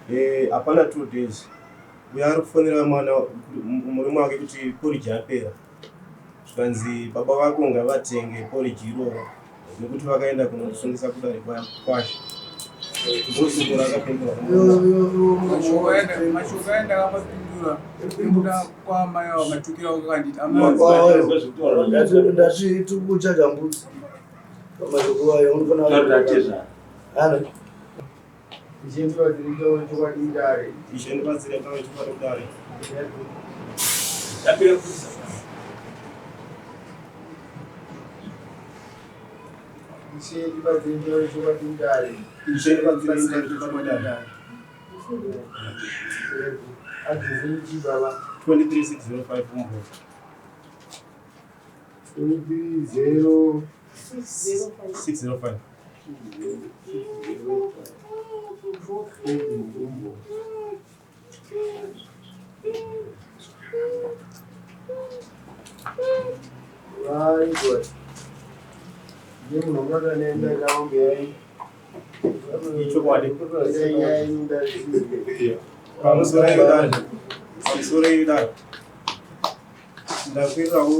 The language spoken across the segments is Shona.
Eh, hapana 2 days uyo ari kufonera mwana murume wake kuti poriji yapera, zvikanzi baba vako ngavatenge poriji iroro nekuti vakaenda kunosungisa kudare kwashe. Ndosoko rakapindura. Mashoko aenda akamapindura nekuda kwamai avo matukiro ako akanditi amai. Ndati tiri kuchaja mbudzi pamashoko ayo unofanira. Ishe, ndibatsire chokwadi mudare. Ishe, ndibatsire taure chokwadi mudare. Tapira kusa. Ishe, ndibatsire taure chokwadi mudare. Ishe, ndibatsire taure chokwadi mudare. Address yenyu baba? 23605 Umbo. 230 605. Umbo. Vaigwa ndiye munhu ungakanenda kaombe yai. Ichokwadi. Nyaya yenyu mudare. Pamusoro yedare, pamusoro yedare, ndakwirirawo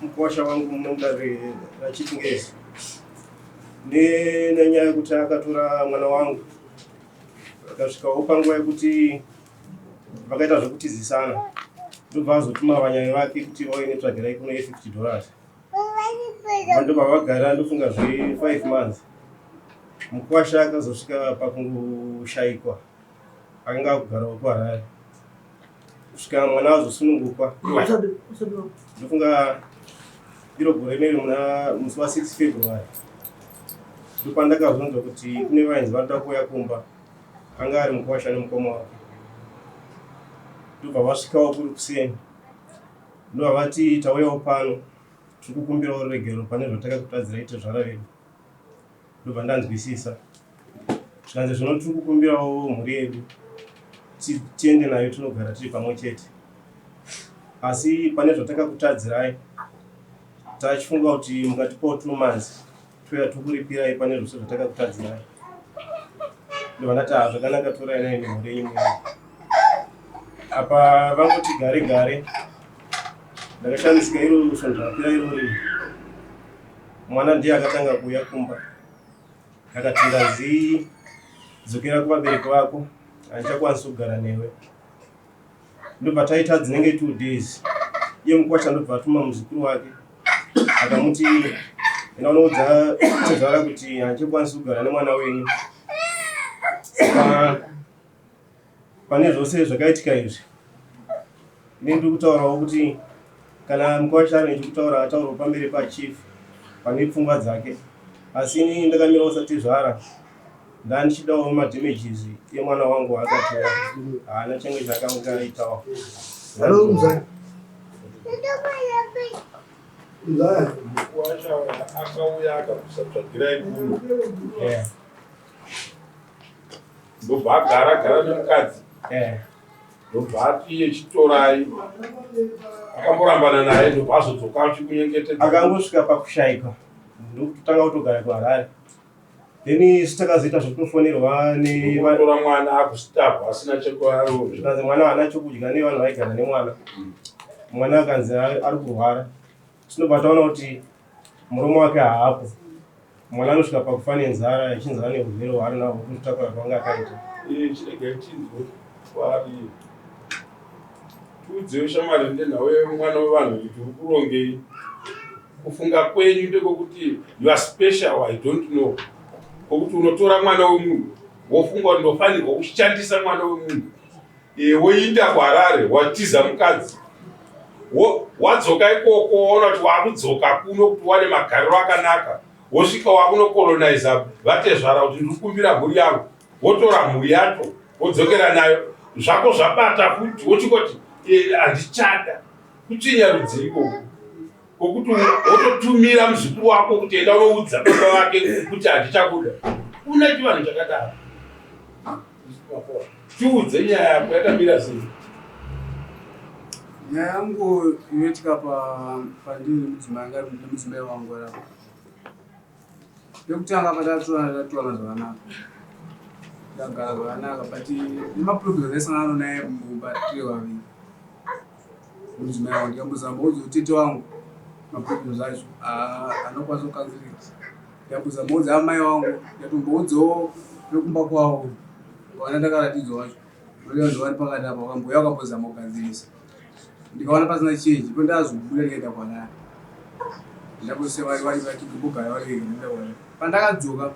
mukwasha wangu mudare raChief Ngezi nenyaya yekuti akatora mwana wangu, akasvikawo panguva yekuti vakaita zvekutizisana, ndobva azotuma vanyai vake kuti vauye netsvagirai kuno ye$50. Ndobva vagara, ndofunga zve5 months, mukwasha akazosvika pakungoshayikwa, akanga akugarawo kuHarare kusvika mwana azosunungukwa. Ndofunga iro gore rineri muna musi wa6 February ndopandakazonzwa kuti kune vainzi vanoda kuuya kumba, anga ari mukwasha nemukoma wake. Ndobva vasvikawo kuri kuseni, ndobva vati, "Tauyawo pano, tiri kukumbirawo ruregero pane zvatakakutadzirai tezvara vedu." Ndobva ndanzwisisa, zvikanzi, "Zvino tiri kukumbirawo mhuri yedu tiende nayo tinogara tiri pamwe chete, asi pane zvatakakutadzirai tachifunga kuti mukatipawo 2 months touya tokuripirai pane zvose zvatakakutadzirai." Ndobva ndati, "Ha, zvakanaka, torai nai nemhuri yenyu muende." Apa vangoti gare gare, ndakashamisika, iro svondo rapera irori mwana ndiye akatanga kuuya kumba akati, "Ndazi dzokera kuvabereki vako, handichakwanisi kugara newe." Ndobva taita dzinenge 2 days, iye mukwasha ndobva atuma muzukuru wake, akamuti, "Enda unoudza tezvara kuti handichakwanisi kugara nemwana wenyu." Saka pane zvose zvakaitika izvi, ini ndiri kutaurawo kuti kana mukwasha ane chekutaura, ataurawo pamberi pachief pane pfungwa dzake, asi ini ndakamirawo satezvara, ndandichidawo madamages emwana wangu akatora, haana chenge chaakangaitawo. Hello, mzaya. Mzaya. Mukwasha akauya akakusatsvagirai kuno, ndobva agara gara nemukadzi, ndobva ati iye chitorai, akamborambana naye, ndobva azodzoka achikunyengetedza. Akangosvika pakushayikwa, ndokutotanga kutogara kuHarare, then isu takazoita zvekutofonerwa. Nekutora mwana akustabva asina chekuaro. Zvikanzi mwana haana chokudya nevanhu vaigara nemwana. Mwana akanzi ari kurwara. Tinobva taona kuti murume wake haapo, mwana anosvika pakufa nenzara, ichinzara neurwere hwaari nahwo kuzvitakura kwanga akaita. Chiregai tinzwe kwaari. Tiudzewo shamwari ndenhau yemwana wevanhu kuti uri kurongei. Kufunga kwenyu ndekwekuti you are special, I don't know, kwokuti unotora mwana wemunhu wofunga kuti ndofanirwa kushandisa mwana wemunhu. Woinda kuHarare, watiza mukadzi, wadzoka ikoko, waona kuti wakudzoka kuno kuti wane magariro akanaka, wosvika wakunokolonaiza vatezvara kuti ndiri kukumbira mhuri yangu, wotora mhuri yacho wodzokera nayo, zvako zvabata futi, wochingoti handichada. Kutsvinya rudzi ikoko kwokuti wototumira muzukuru wako kuti enda unoudza baba vake kuti handichakuda? Una chivanhu chakadaro? Tiudze nyaya yako yakamira sei. Nyaya yangu inoitika pandiri nemudzimai anga ari nemudzimai wangu arapa. Pekutanga patatorana, tatorana zvakanaka. Ndagara zvakanaka but nemaproblems aisangana naye mumba tiri vaviri mudzimai wangu ndikambozama kuudza tete wangu maproblems acho anokwanisa kukanzirika. Ndikambozama kuudza amai wangu ndikatomboudzawo vekumba kwavo vana ndakaratidzwa wacho vanhu vari pakati apa vakambouya vakambozama kugadzirisa ndikaona pasina change ipo ndazobuda ndikaenda kwanari ndakose vari vari vachigara vari vega ndaenda kwanari pandakadzoka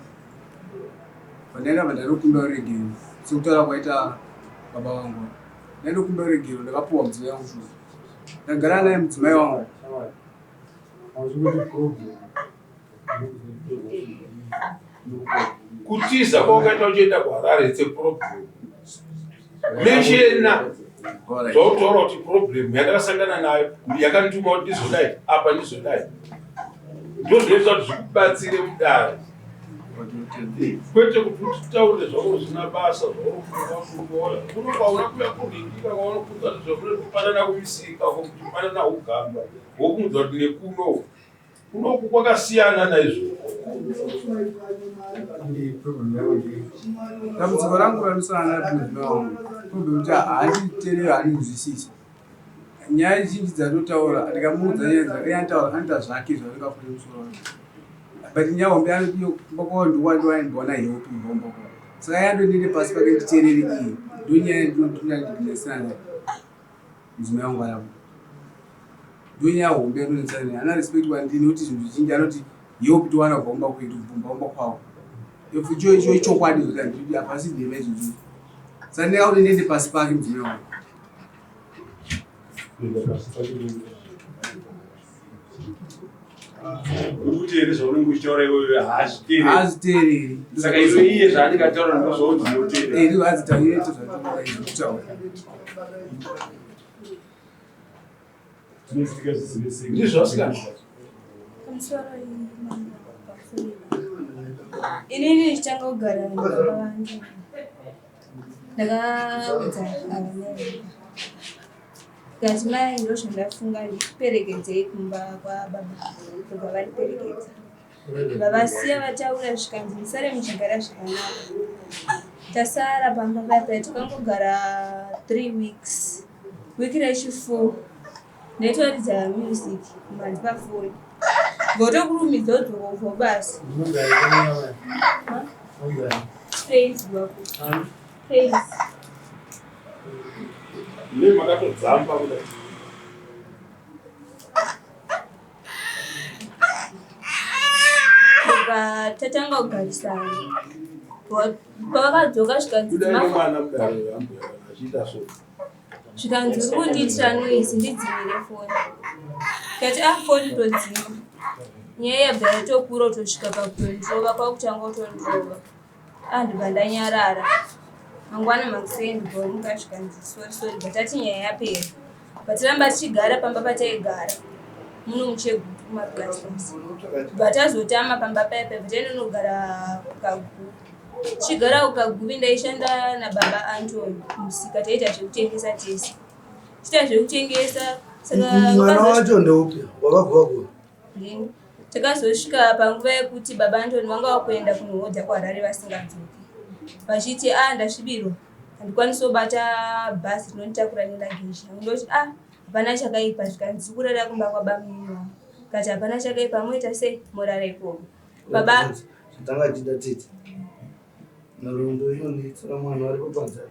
pandaenda pandanokumbira ruregero sekutaura kwaita baba vangu ndainokumbira ruregero ndakapuwa mudzimai wangu shuwa ndagara naye mudzimai wangu. Kutiza kwawakaita uchienda kuHarare it's a problem. Menshena zvautaura kuti problem yandakasangana nayo yakandituma kuti ndizodai apa ndizodai ndo zvinoita kuti zvikubatsire mudare kwete kuti utitaure zvako zvisina basa zvaunofunga kuno kwauna kuya kuringika kwaunofunga zvakunopanana kumisika kupanana ugamba wokumudza kuti nekuno Kunoku kwakasiyana naizvo. Dambudziko rangu ranosangana namudzimai wangu problem kuti haanditeereri haandinzwisisi. Nyaya zhinji dzatotaura ndikamuudza nyaya dzake iye anotaura anoita zvake zvaanenge afunga musoro wake. But nyaya hombe anoti iyo kumba kwavo ndokwandowana help kubva kumba kwavo. Saka iye andondiende pasi pake nditeerere iye. Ndonyaya ndinonetsana naye. Mudzimai wangu arapo. Ndonyaya hombe yandonetsana naye. Ana respect kwandiri nekuti zvinhu zvizhinji anoti help towana kubva kumba kwedu kubva kumba kwavo. Icho icho ichokwadi zvoti handidi hapasi nhema izvozvo. Saka ndinga kuti ndiende pasi pake mudzimai wangu. Uri kuti here zvaunenge uchitaura iwewe haazviteereri. Haazviteereri. Saka iwe iye zvaanenge ataura ndozvaunzi unoteerera. Eh, ndizvo haazvitauriri zvataura. Ndizvo asikana. Inini ndichitanga kugara nababa vangu ndakaudza amai ndikati mai ndozvandafunga ndikuperekedzei kumba kwababa ndobva vandiperekedza vavasiya vataura zvikanzi musare muchigara zvakanaka tasara pamba paya paya takangogara 3 weeks wiki rechifour ndaitoridza music mhanzi pafoni votokurumidza wodzoka kubva kubasa Praise wako. Praise. Mune makatodzamba kudai. Kubva tatanga kugarisana pavakadzoka zvikanzi Kudai nemwana mudare ambuya achiita so. Zvikanzi uri kundiitira noise ndidzimire foni. Ndikati ah foni todzima. Nyaya yabva yatokura kutosvika pakutondirova kwakutanga kutondirova. Ah ndibva ndanyarara. Mangwana makuseni ndibva wamuka zvikanzi sorry sorry but tati nyaya yapera. But taramba tichigara pamba pataigara muno muChegutu kumaplatforms. But tazotama pamba paya paya tainonogara kuKaguvi. Tichigara kuKaguvi ndaishanda nababa Antony kumusika taiita zvekutengesa tese. Tichiita zvekutengesa saka Mwana wacho ndeupi wakabva kupi? Ndini. Takazosvika panguva yekuti baba Antony vanga vakuenda kunohodha kuHarare vasingadzoki. Vachiti ah ndasvibirwa handikwanisi kubata bhazi rinonditakura neluggage yangu. Ndoti ah hapana chakaipa zvikanzi ndiri kurara kumba kwabamunini vangu. Ndikati hapana chakaipa moita sei morara ikoko. Baba Chatanga chida tete. Nhoroondo inonetsa mwana varipo panze.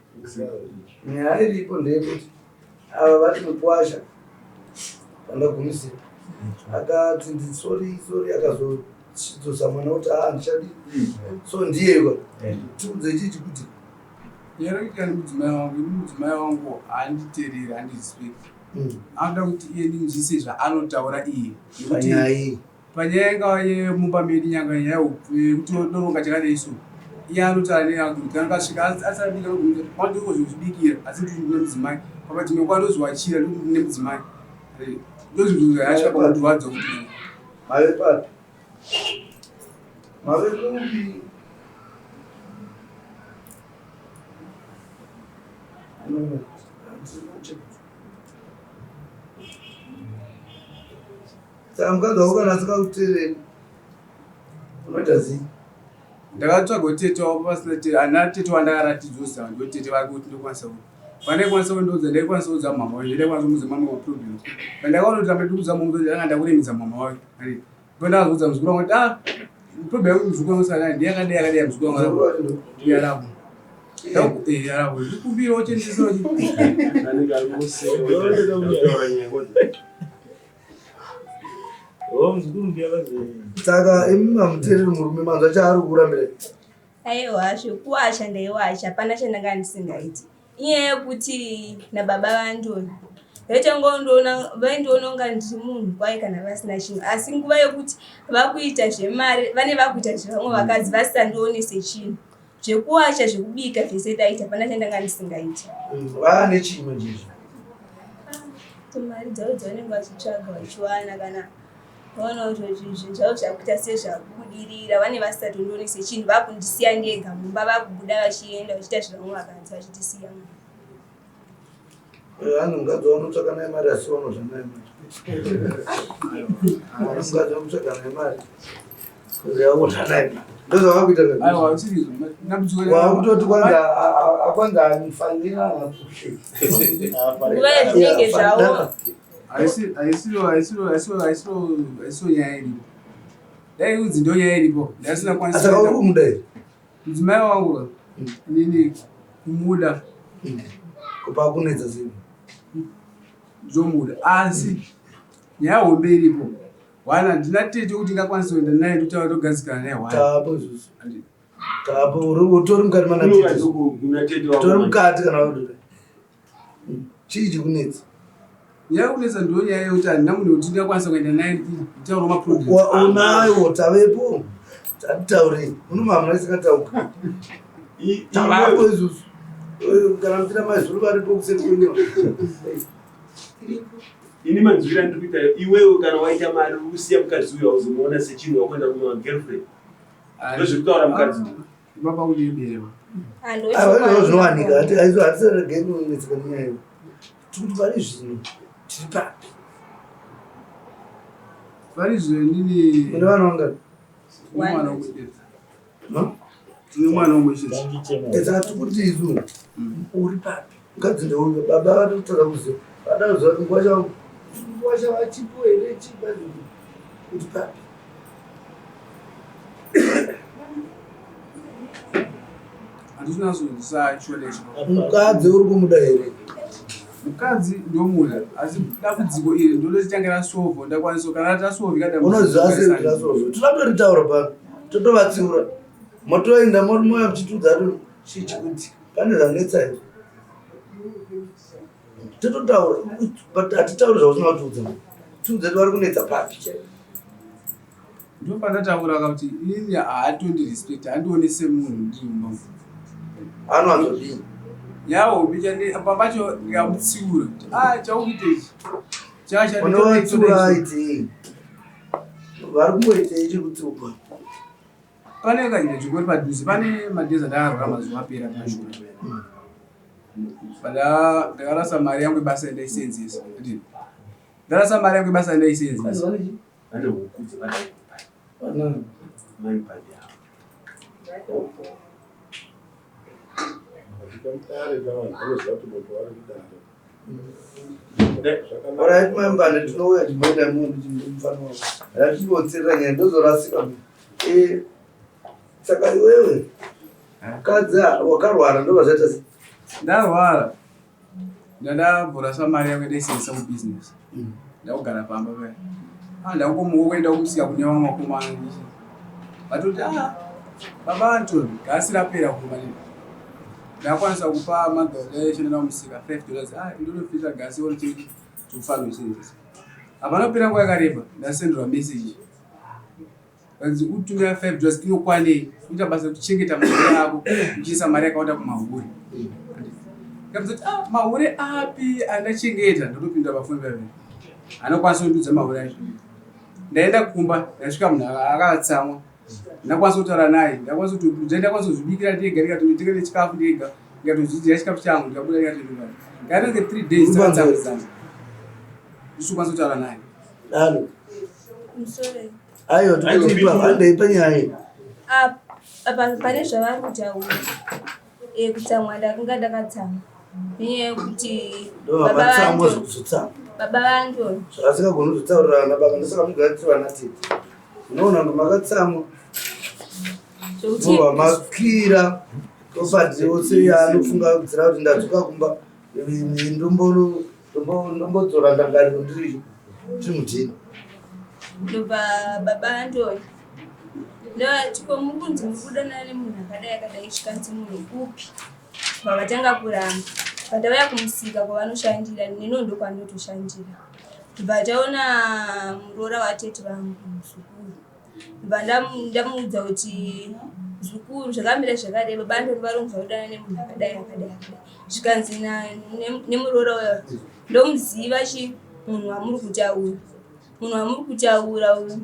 Nyaya iripo ndeyekuti ava vati mukwasha pandagumisira akati ndisori sori akazodzosa mwana kuti aa handichadi so ndiyekwa tiudze chichi kuti Nyaya nemudzimai wangu ini mudzimai wangu haanditereri handirespect anoda kuti iye ndinzwise zvaanotaura iye nekuti panyaya iyi panyaya ingava yemumba medu nyanga nyaya yekuti doronga chakadai so iye anotaura neyangu kana kasvika asabika kwandiko zvekuzvibikira asi ndine mudzimai papa dzimwe nguva ndozviwachira ndine mudzimai ndozvinhu zvayasvika pakundirwadza kuti mave papi mave kupi Saka mukadzi wako kana asikakuteereri unoita sei? Ndakatsvaga tete wavo pasina tete, handina tete wandakaratidzwa kuziva ndo tete vake kuti ndokwanisa kuti pandaikwanisa kundiudza ndaikwanisa kuudza mama wake, ndaikwanisa kumuudza mamwe maproblems. Pandakaona kuti ramba ndikuudza mama wake ndanga ndakuremedza mama wake. Handiti? Pandakazoudza muzukuru wangu kuti ah problem yangu muzukuru wangu sana ndiye yakadai yakadai muzukuru wangu. Ndiye arapo. Eh arapo. Ndikumbira uchendesa uchi. Anenge ari kuseka. Saka imi mamuteereri murume manzwa chaari kurambira. Aiwa zvekuwasha ndaiwasha hapana chandanga ndisingaiti. Inyaya yekuti nababa vandoni vaitongondiona vaindiona kunga ndiri munhu kwaye kana vasina chinhu asi nguva yekuti vakuita zvemari vane vakuita zvevamwe vakadzi vasisandione sechinhu zvekuwacha zvekubika zvese ndaita hapana chandanga ndisingaiti. Vane chii manje izvi? Mari dzavo dzavanenge vachitsvaga vachiwana kana vaona kuti zvinhu zvavo zvakuita sezvakubudirira vane vasisatondioni sechinhu vakundisiya ndega mumba vakubuda vachienda vachiita zvevamwe vakadzi vachitisiya mumba. Hanzi mukadzi waunotsvaka naye mari asi waunozva naye mari. Mukadzi waunotsvaka naye mari. Yaunozva naye mari. Ndozvavakuita ka. Aiwa usiri izvo. Wakutoti kwanza akwanza anifanira apushe. Nguva yezvinenge zvavo Haisi haisiyo haisiyo haisiyo haisiyo haisiyo nyaya iripo. Dai unzi ndo nyaya iripo. Ndasina kwanisa. Saka uri kumuda here? Mudzimai wangu inini kumuda. Kupa kunetsa sei? Ndomuda asi nyaya hombe iripo. One handina tete kuti ndingakwanisa kuenda naye ndotaura togadzikana naye one. Tapo izvozvo. Tapo utori mukati mana tete. Utori mukati kana uri. Chii chikunetsa? Nyaya yekunetsa ndiyo nyaya yekuti handina munhu wekuti ndingakwanisa kuenda naye nditaura maproblems. Unayo tavepo. Tatitaurei. Uno hamuna isikatauka. Tavapo isusu. Kana muchida maizuru varipo kuseri kwenyu. Ini manzwira andiri kuita iwewe kana waita mari uri kusiya mukadzi uyu hauzomuona sechinhu wakuenda kuma girlfriend. Ndozvekutaura mukadzi. Baba kunyeberwa. Aiwa zvinowanika hatisarege kunetseka nenyaya iyo. Tiri kuti pari zvino tiri papi? Pari zvino inini Mune vana vangani? Mwana umwe chete. Tine mwana umwe chete. Saka tiri kuti isu uri papi? Mukadzi ndeuyo baba vari kutadza kuziva. Vada kuziva kuti nguva chavo nguva chavo achipo here chii uri papi? Mukadzi uri kumuda here? Mukadzi ndomuda asi dambudziko iri ndodochange rasovho ndakwanisa kana tasovhi unoziva sei kuti rasovho tinotoritaura pano totovatsiura motoenda moya muchitiudza kuti chii chikuitika pane zvanetsa here tototaura but hatitauri zvausina kutiudza tiudze kuti vari kunetsa papi chaipo Ndopandataura ka kuti inini haatondirespect handione semunhu ndiri mumba anowanzodii yawo apa pacho ndikamutsiura kuti ah chaukuita ichi chashandiunovatsiura aitei vari kumboitei chekutsiurwa pane kanyaya chingori padhuze pane madhezi andakarwara mazuva apera pashure ndakarasa mari yangu yebasa yandaisenzesa ndarasa mari yangu yebasa yandaisenzesa Vane huku dzevadai mai Mpande avo. Alright, mai Mpande tinouya timboenda munhu chimufana wako. Rachimbotsirira nyaya ndozorasika. Eh, saka iwewe mukadzi wakarwara ndobva zvaita sei? Ndarwara. Ndandavhura mari yangu ndaisenzesa kubusiness. Ndakugara pamba paya. Ah, ndakungomuka kuenda kumusika kune vamwe vakomana ndichi. Vatoti ah, baba Antony gasi rapera kumba nini. Ndakwanisa kupa madhodha eshe ndenda kumusika 5 dollars. Ah, ndinofita gasi ori chii tikufanira kusenzesa. Hapana kupera nguva yakareba ndasendera message. Kanzi utumira 5 dollars inokwanei kuita basa rekuchengeta mahure ako uchiisa mari yakawanda kumahure. Ndikabvunza kuti ah, mahure api andachengeta ndotopinda pafoni paive anokwanisa kundiudza mahure acho. Ndaenda kumba ndasvika munhu akatsamwa ndakwanisa kutaura naye ndakwanisa kuti ndakwanisa kuzvibikira ndega ndikatotenga nechikafu ndega ndikatozvidya chikafu changu ndikabuda ndikatoenda ndakange 3 days takatsamwidzana ndisukwanisa kutaura naye. Aiwa tikuti ipa handei panyaya iyi. Apa. Apa pane zvavari kutaura. Eh, kutsamwa ndakanga ndakatsamwa. Nenyaya yekuti baba Ndovatsamwa vangu zvekuzotsamwa. baba vangu Zvavasikagoni kuzotaurirana baba ndosaka mugara tiri vana tete. Unoona kunge makatsamwa zvekuti mobva makwira property yose yaanofunga kudzira kuti ndadzoka kumba ndombodzora ndangariro ndiri tiri mudhini. Ndobva baba Antony ndovati ko muri kunzi muri kudanana nemunhu akadai akadai zvikanzi munhu upi bva vatanga kuramba pandauya kumusika kwavanoshandira neniwo ndokwandotoshandira ndobva taona muroora watete vangu muzukuru ndobva ndamuudza kuti muzukuru zvakamira zvakadai baba Antony varungu vakudanana nemunhu akadai akadai akadai zvikanzi nemuroora uyo ndomuziva chi munhu wamuri kutaura munhu wamuri kutaura uyu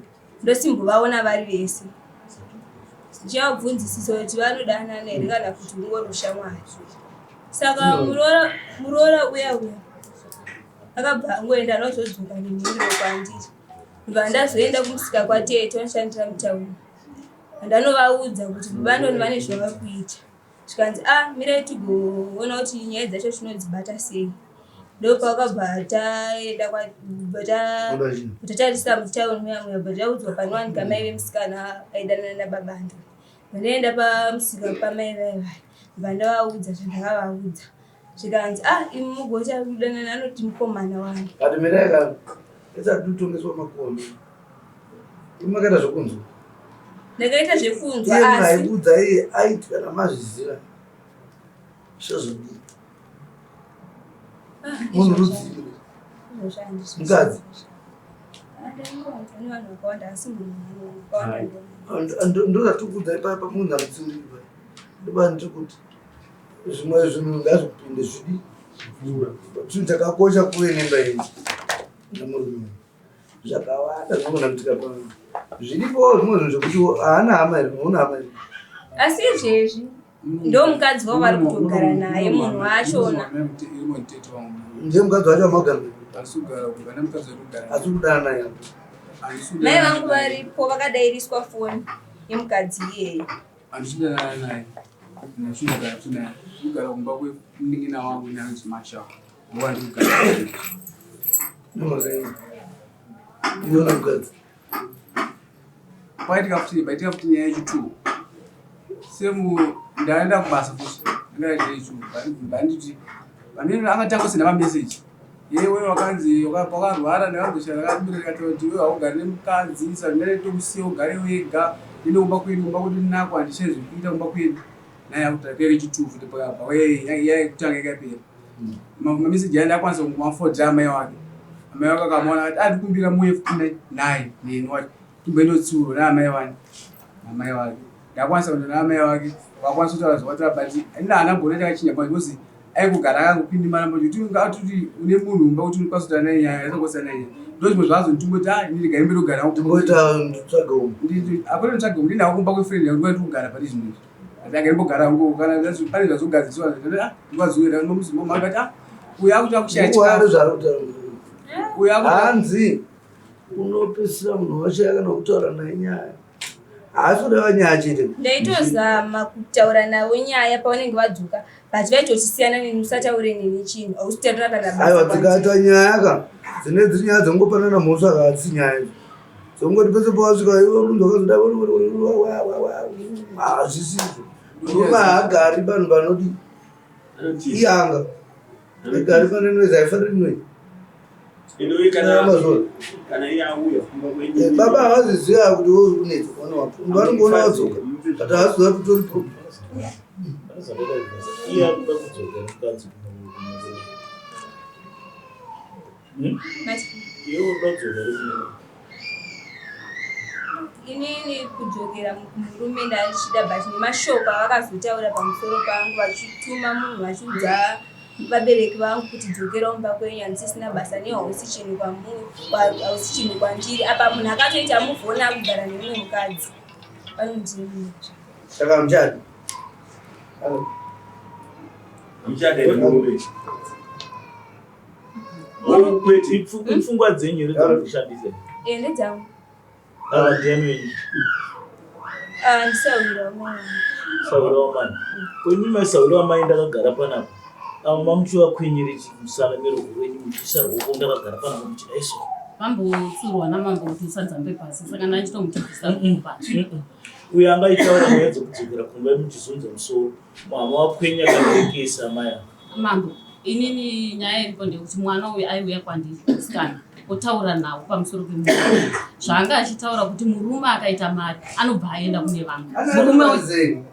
ndosimbovaona vari vese ndichavabvunzisisa kuti vanodanana here kana kuti ungori ushamwari saka muroora uya uya akabva angoenda anozodzoka nemhinduro kwandiri ndibva ndazoenda kumusika kwatete vanoshandira mutauni ndanovaudza kuti vanoni vane zvavari kuita Zvikanzi ah mirai tigoona kuti nyaya dzacho tinodzibata sei. Ndopakabva taenda tatarisa mutown muya muya bva taudzwa panowanika mai vemusikana aidanana nababa Andrew. Bva ndaenda pamusika pamai vaya vaya bva ndavaudza zvandakavaudza. Zvikanzi ah imi mugoti ari kudanana anoti mukomana wani. But mirai ka isati kutongeswa makono. Imi makaita zvekunzwa. Ndakaita zvekunzwa Iye munhu asi aikuudza iye aiti kana mazviziva zvozodii. Ah, Munhu izvozvo rudzii? izvozvo handizvo. Mukadzi. Ah, ndaingonzwa nevanhu vakawanda asi munhu vakawanda ndonzwa. Ndozvatikuudza ipapa munhu amutsiuriri paya. Ndobva ndiri kuti zvimwe zvinhu ngazvipinde zvidi. Chinhu chakakosha kuve nemba yenyu nemurume. Zvakawanda zvinogona kuitika pano. Zviripo zvimwe zvinhu zvekuti haana hama here, una hama here? Asi izvezvi ndomukadzi wavo vari kutogara naye munhu wachona. Ndiye mukadzi wacho wamagara naye. Asi kudana naye. Mai vangu varipo vakadairiswa foni yemukadzi iyeye. Handisi kudanana naye, ndinogara futi naye. Ndinogara kumba kwemunin'ina wangu ine anonzi Marshall. Ndokwa ndikugara. Nemhaka Iona mukadzi. Paitika futi paitika futi nyaya yechitu. Semu ndaenda kubasa futi. Ndaenda yechitu. Banditi vanenge akatanga kusenda mameseji. Yewe wakanzi wakarwara ndakamboshaya ndakabuda ndikati kuti iwe haugari nemukadzi saka ndatokusiya ugare wega. Ndine kumba kwedu kumba kwedu nako handichai zvekuita kumba kwedu. Naye akuti yechitu futi pakabva yekutanga yakapera. Mameseji aya ndakwanisa kumafodha amai wake. Amai wake akamuona akati andikumbira muye futi naye neni wati timboenda tsuro naamai wani namai wake. Ndakwanisa kuenda naamai wake vakwanisa kutaura zvavataura but ina haana kuona chakachinja because aikugara akangopindimana manje kuti ungatoti une munhu mumba kuti unokwanisa kutaura naye nyaya asingakwanisa naye nyaya ndo zvimwe zvaazondimboti ah ini regai ndogara Ndimboita nditsvage umwe. Hakuna nditsvage umwe ndinawo kumba kwefriend yangu ndikuti kugara pari zvino izvi. Ndanga ndimbogara hangu kana pane zvazogadziswa ah ndikwazoenda ndomuzi mama akati ah uyu akuti akushaya Nguva chikafu. zvaari kutaura. Uyu akuti Hanzi unopedzisira munhu washaya kana kutaura naye nyaya. Haasi kureva nyaya chete. Ndaitozama kutaura navo nyaya pavanenge vadzoka but vaitochisiyana neni usataure neni chinhu hausitaura kana basa Aiwa kwandiri. dzikaita nyaya ka dzine dziri nyaya dzongopanana mhosva ka hadzisi nyaya idzo. Dzongoti pese pawasvika iwe unzi wakazoda hazvisizvo. Murume haagari vanhu vanoti iyanga. Haigari pane noise haifaniri noise. Anyway, kana Mazuva. kana iye auya kumba kwenyu. Baba havaziziva kuti wewe uri kunetsa mwana wako. Vanongoona wadzoka. But havaziva kuti utori problem. Iye akuda kudzoka mukadzi Mati, iwe unoda kudzoka ri inini kudzokera kumurume ndaichida but nemashoko avakazotaura pamusoro pangu vachituma munhu vachiudza vabereki vangu kuti dzokera kumba kwenyu handisisina basa nehausi chinhu kwamuri hausi chinhu kwandiri apa munhu akatoita muvhona akugara nemumwe mukadzi vanondii Saka hamuchadi. Hamuchada here murume? Oh, kwete. Ah, ndisahwira wamai vangu. Sahwira wamai. Ko imi mai sahwira wamai ndakagara panapa. Avo mamuchivakwinyirii musana neruoko rwenyu muchiisa ruoko ndakagara panapa muchidai so. Vambotsurwa namambo kuti usadzambe pasi saka ndachitomuti bvisa ruoko pasi. Uyo anga aitaura nyaya dzekudzokera kumba muchizunza musoro. Mama wakwenya karekesa amai ava. Mambo, inini nyaya iripo ndeyekuti mwana uyu aiuya kwandiri musikana otaura nawo pamusoro pemurume zvaanga achitaura kuti murume akaita mari anobva aenda kune vamwe murume uyu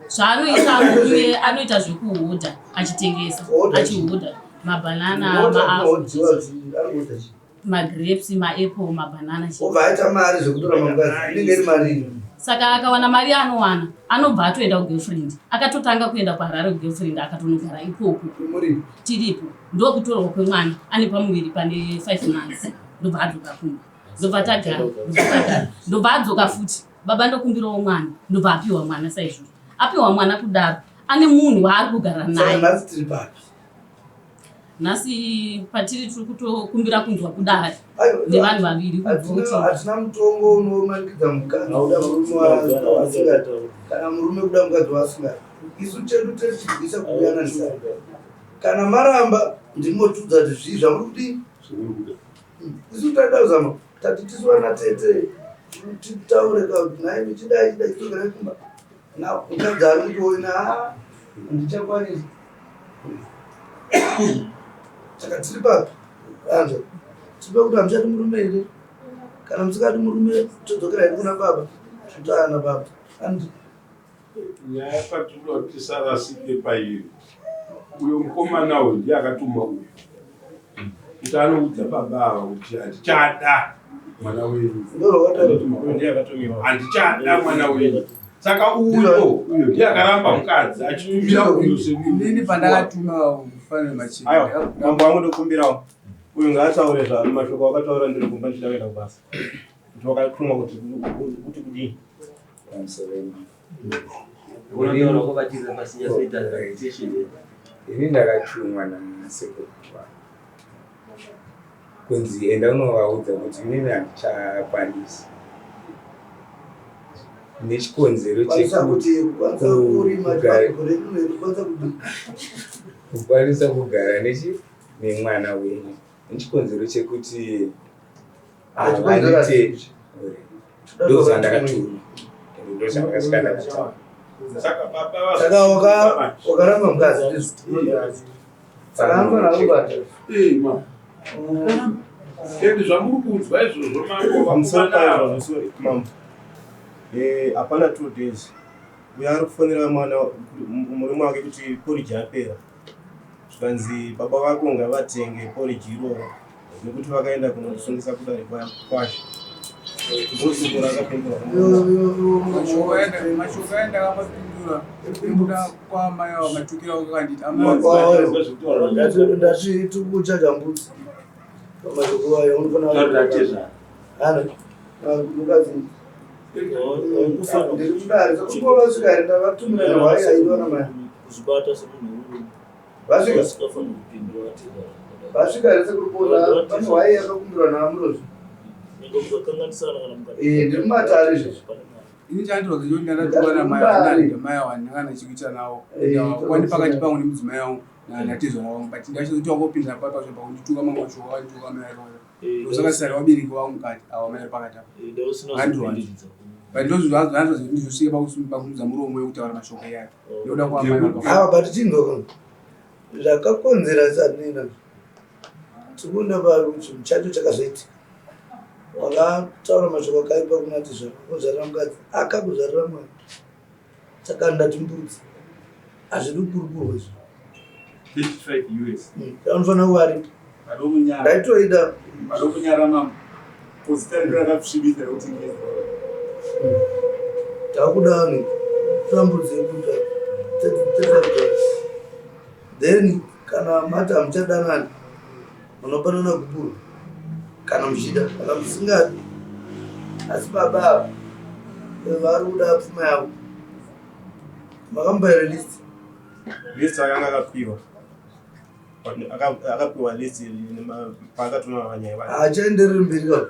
zvaanoita murume anoita zvekuhodha achitengesa achihodha mabhanana, magrapes, maapple, mabhanana. Obva aita mari zvekutora mangwazi inenge iri mari. Saka akawana mari yaanowana anobva atoenda kugirlfriend. Akatotanga kuenda kuHarare kugirlfriend akatonogara ikoko. Tiripo ndokutorwa kwemwana ane pamuviri pane 5 months ndobva adzoka kumba ndobva tagara ndobva tagara ndobva adzoka futi baba ndokumbirawo mwana ndobva apiwa mwana saizvozvo apiwa mwana kudaro ane munhu waari kugara Saka naye. nhasi tiri papi? Nhasi patiri tiri kutokumbira kunzwa kudare nevanhu vaviri kubva kuti Hatina mutongo unomanikidza mukadzi kuda murume waasingadi kana murume kuda mukadzi waasingadi. Isu chedu techibvisa kuyananisa. Kana maramba ndimotudza kuti zvii zvamuri kudii. Isu taida kuzama tati tisu vana tete titaure ka kuti nhai michidai chidai chidzokerai kumba. Mukadzi ari kutoona haa handichakwanisi. Saka tiri papi anzwa tiri pakuti hamuchadi murume here? Kana musingadi murume todzokera hedu kuna baba totaura nababa. Andi Nyaya patinoda kuti tisarasike pairi, uyo mukomana uyu ndiye akatuma uyu kuti anoudza baba ava kuti handichada mwana wenyu, handichada mwana wenyu. Saka uyo uyo ndiye akaramba mukadzi achitumira uyo Inini pandakatuma kufanira machini. Aiwa, mambo wangu ndokumbirawo. Uyu ngaataure zva mashoko akataura ndiri kumba ndichida kuenda kubasa. Kuti wakatumwa kuti kuti kudii? Ini ndakatumwa nasekuru vangu kunzi enda unovaudza kuti inini handichakwanisi nechikonzero kwanisa kuti kukwanisa kurima chekugara gore rino here kukwanisa kudii? kukwanisa kugara nechi nemwana wenyu nechikonzero chekuti Hachikonzero havanite ndozvandakatumwa ende ndozvandakasvika ndakataura. Saka baba Saka wakaramba mukadzi ndizvo. Saka anofanira kubata. Ende zvamuri kunzwa izvozvo mambo Pamusoro vakomana ava. paizvozvo, sorry mambo. Hapana 2 days. Uyo ari kufonera mwana murume wake kuti porridge yapera. Zvikanzi baba vako ngavatenge porridge iroro nekuti vakaenda kunosungisa kudare kwashe. Ndosoko rakapindura. Mashoko aenda akamapindura nekuda kwamai ava matukiro ako akanditi Ndati tiri kuchaja mbudzi pamashoko ayo unofanira Ana mukadzi ndiri kudare saka vasvika here ndavatumira nehwai aidiwa namai. Kuzvibata semunhu Vasvika usikafaniri kupindura atezvara. vasvika here sekuripota pane hwai yakakumbirwa naamurozvi. Nyangwe mukakanganisana kana mukati. Ndiri mumatare izvezvi. Ini chandirwa ndechekuti ndakatukwa namai ava namai ava ndakanga ndichikuita navo kwani pakati pangu nemudzimai wangu natezvara vangu but ndachizoti wangopinda papa pakundi mamwe mashoko akandituka mai ava ndosakasara vabereki vangu mukati ava mai vari pakati apa Vandirwadza. But ndozvazvanzwa zvekuti ndizosvike pakumudza muromo wekutaura mashoko iyayo ndoda kwamai vari pakati. Ava but chinzwa zvakakonzera sanina tikuenda pachinhu chacho chakazoitika wakataura mashoko akaipa kuna tizvara kuzvarira mukadzi akakuzvarira mwana saka ndati mbudzi hazvidi kukurukurwa izvi. 35 US. Anofanira kuva aripo ndaitoida. Vanokunyara mambo. Kuzita redu rakasvibisa rekuti ngezi. Takuda vanhu tambudzi yekuita $35. Then kana mati hamuchadanani munopanana gupuro kana muchida kana musingadi asi baba ava vari kuda pfuma yavo makamupa here list? List akanga akapiwa. Akapiwa list paakatuma vanyaya vake. Haachaendereri mberi ka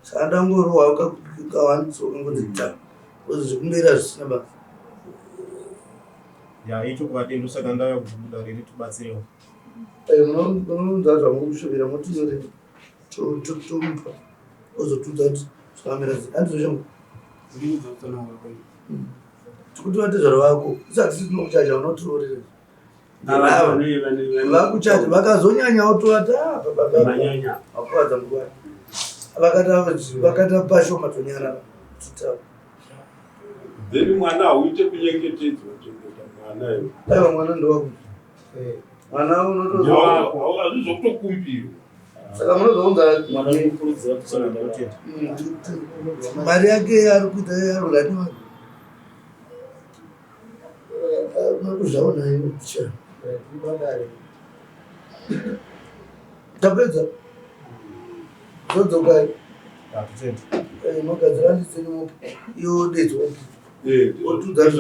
saka ndangorohwa kawanitsoka ngonzi ta. Because zvekumberi hazvisina basa. Ya, ichokwadi ndosaka ndauya kuti dare ritibatsirewo. Eh, munounza zvamuri kushuvira motinyorera tomupa ozotiudza kuti zvakamira sei. Handizvo shamwari? Tikuti vatezvara vako usati tinokuchaja unotiroorera. Vakuchaja vakazonyanyawo tovati ah, baba vakuvadza nguva vakata pashoma tonyarara titaura. Then mwana hauite kunyengetedzwa chengeta mwana iwe. Aiwa mwana ndowako. Eh. Mwana unotozo hazvizokutokumbirwa. Saka munozounza mwana unokurudzira kuchengeta. Mari yake ari kuita ari kuda Makuzvaona iwe ticha. Tapedza. Zodzokai. Tatenda. Eh, mogadzira nditsenyu mopi. Iwe udedzwa. Eh, Otudza.